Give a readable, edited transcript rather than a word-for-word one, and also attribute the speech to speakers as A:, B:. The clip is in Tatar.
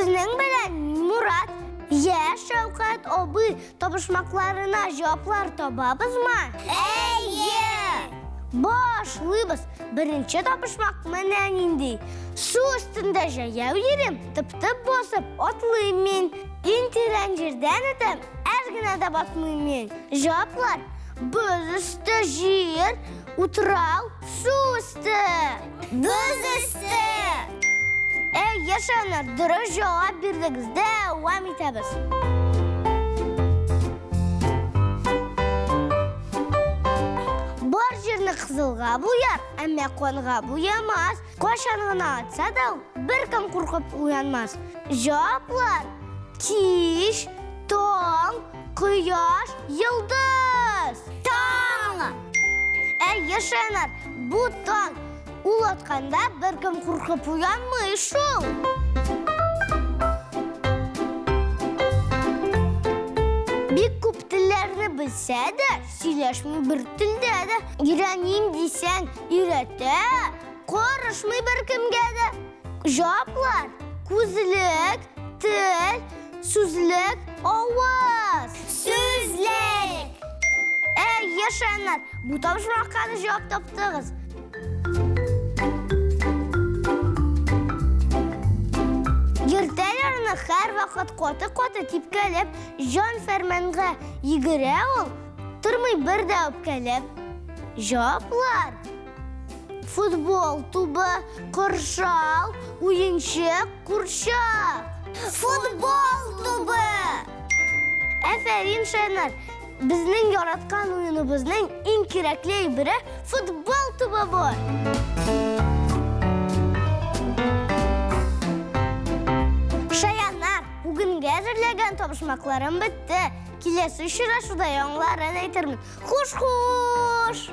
A: Сезнең белән Мурат. Йә, Шәүкәт абый, табышмакларына җаваплар табабызмы? Әйе! Башлыйбыз. Беренче табышмак менә нинди. Су өстендә җәяү йөрим, тып-тып басып атлыйм мин. Иң тирән җирдән үтәм, әз генә дә батмыйм мин. Җаваплар: боз өсте, җир, утрау, су өсте. Боз өсте! Әй, яшәнер, дөрес җавап бирдегез. Дәвам итәбез. Бар җирне кызылга буяр, әмма канга буямас. Кайчан гына атса да, беркем куркып уянмас. Җаваплар: кич, таң, кояш, йолдыз. Таң! Әйе, Шәнар, бу таң. Ул атканда беркем куркып уянмый шул. Бик күп телләрне белсә дә, сөйләшми бер телдә дә. Өйрәним дисәң, өйрәтә, карышмый беркемгә дә. Җаваплар, күзлек, тел, сүзлек, аваз. Сүзлек. Әй, яшәннәр, бу табышмакка да җавап таптыгыз. Йөртәләр аны һәрвакыт каты-каты типкәләп, җан фәрманга йөгерә ул, тормый бер дә үпкәләп. Җаваплар. Футбол тубы, коршау, уенчык, курчак. Футбол тубы! Әфәрин, Шәнар! Безнең яраткан уеныбызның иң кирәкле әйбере футбол тубы бу. Шаяннар, бүгенгә әзерләгән табышмакларым бетте. Киләсе очрашуда яңаларын әйтермен. Хуш-хуш!